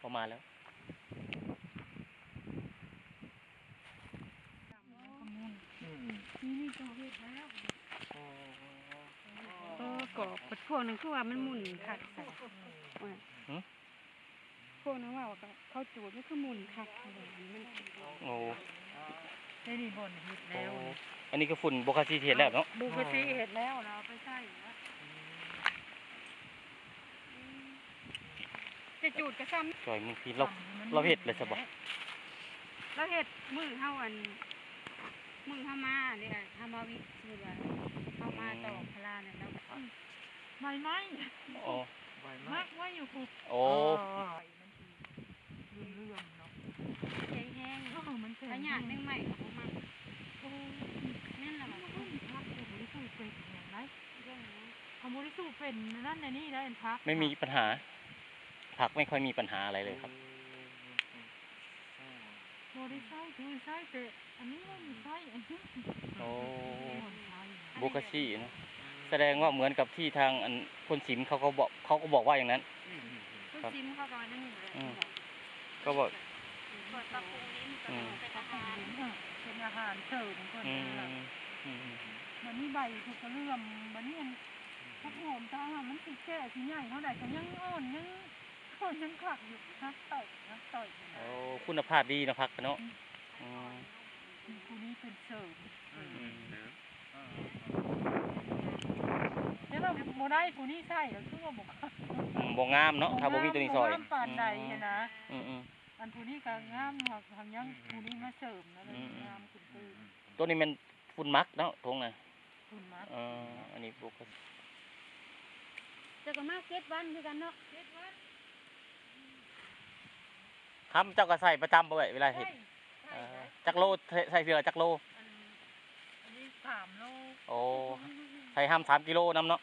ເຂົ້າມາແລ້ວ. ອືມ ນີ້ກໍເຮັດແລ້ວ. ອໍ ເອີ ກໍພວກນັ້ນຄືວ່າມັນໝຸ່ນຄັກແທ້. ຫຶ? ພວກນັ້ນວ່າ ເຂົາຈູດມັນຄືໝຸ່ນຄັກ ມັນ ໂອ້ ໄດ້ນີ້ບ່ອນເຮັດແລ້ວ. ໂອ້ ອັນນີ້ຄືຝຸ່ນໂບຄາຊີເຮັດແລ້ວເນາະ. ໂບຄາຊີເຮັດແລ້ວ ລາວເອົາໄປໃສ່ນະ. ອືມ ຈະຈູດກະຊ້ຳ ຈ່ອຍ ບາງທີລາວ ລາວເຮັດແລ້ວຊະບໍ່? ລາວເຮັດມື້ເຮົາ ອັນ ມື້ເຮົາມານີ້ ເຮົາມາວິດ ສົມມຸດວ່າເຮົາມາ ອືມ ຕອກພາລານັ້ນ ລາວ ອືມ ໃບໄມ້. ອໍ ໝັກໄວ້ຢູ່ພຸ້ນ. ໂອ້ ມັນຊິເຫຼື່ອມໆເນາະ ໃຈແຮງ. ເອີ ມັນໃຈແຮງ ພະຍາດແມງໄມ້ກໍບໍ່ມັກ. ໂອ້ ແມ່ນລະຫວາ ມັນຊິພັກ ບໍ່ໄດ້ສູ້ເປັນຫຍັງໃດ. ເບິ່ງເນາະ ເຮົາບໍ່ໄດ້ສູ້ເປັນນັ້ນແນວນີ້ໃດ ອັນຜັກ ໄມ່ມີບັນຫາ ຜັກໄມ່ຄ່ອຍມີບັນຫາອະໄລເລີຍຄັບ. ບໍ່ໄດ້ໃຊ້ ຄືໃຊ້ແຕ່ອັນນີ້ ບໍ່ມີໃຊ້ອັນນີ້. ໂອ້ ບໍ່ມີໃຊ້ ໂບຄາຊີເນາະ. ສະແດງວ່າເໝືອນກັບທີ່ທາງ ອັນ ຄົນສິມເຂົາກໍບອກ ເຂົາກໍບອກວ່າຢ່າງນັ້ນ. ອືມ ຄົນສິມເຂົາກໍວ່າແນວນີ້ແຫຼະ. ອືມ ເຂົາບອກ ເປີດປັບປຸງດິນ ອືມ ເປັນອາຫານ ເປັນອາຫານເສີມເພິ່ນ. ອືມ ອືມ ບາດນີ້ໃບເພິ່ນກໍເຫຼື່ອມ ບາດນີ້ອັນ ຜັກໂຫມ ຖ້າວ່າມັນຊິແກ່ຊິໃຫຍ່ເທົ່າໃດກໍຍັງອ່ອນ ຍັງ ກໍຍັງຄັກຢູ່ ຮັກໄຕ ຮັກໄຕ. ໂອ້ ຄຸນນະພາບດີເນາະ ຜັກເນາະ. ອືມ ອືມ ຜູ້ນີ້ເປັນເສີມ. ອືມ ອືມ ແຕ່ວ່າບໍ່ໄດ້ ຜູ້ນີ້ໃສ່ແລ້ວຄືວ່າບໍ່ ອືມ ບໍ່ງາມເນາະ ບໍ່ງາມ ຖ້າບໍ່ມີໂຕນີ້ຊ່ອຍ ບໍ່ງາມປານໃດຫັ້ນນະ. ອືມ ອືມ ອັນຜູ້ນີ້ກໍງາມ ຫາກ ຫາກຍັງ ອືມ ຜູ້ນີ້ມາເສີມນະ ອືມ ງາມຂຶ້ນຕື່ມ. ໂຕນີ້ແມ່ນຝຸ່ນໝັກເນາະ ທົ່ງນະ. ຝຸ່ນໝັກ ເອີ ອັນນີ້ບໍ່ ເຈົ້າກໍມາເຈັດວັນຄືກັນເນາະ. ເຈັດວັນ ຮຳເຈົ້າກໍໃສ່ປະຈຳບໍ່ເອື້ອຍ ເວລາເຮັດ? ໃສ່ ໃສ່ ເອີ ໃສ່ ຈັກໂລ ໃສ່ ໃສ່ເທື່ອຈັກໂລ? ອັນ ອັນນີ້ສາມໂລ. ໂອ້ ໃສ່ຮຳສາມກິໂລນຳເນາະ.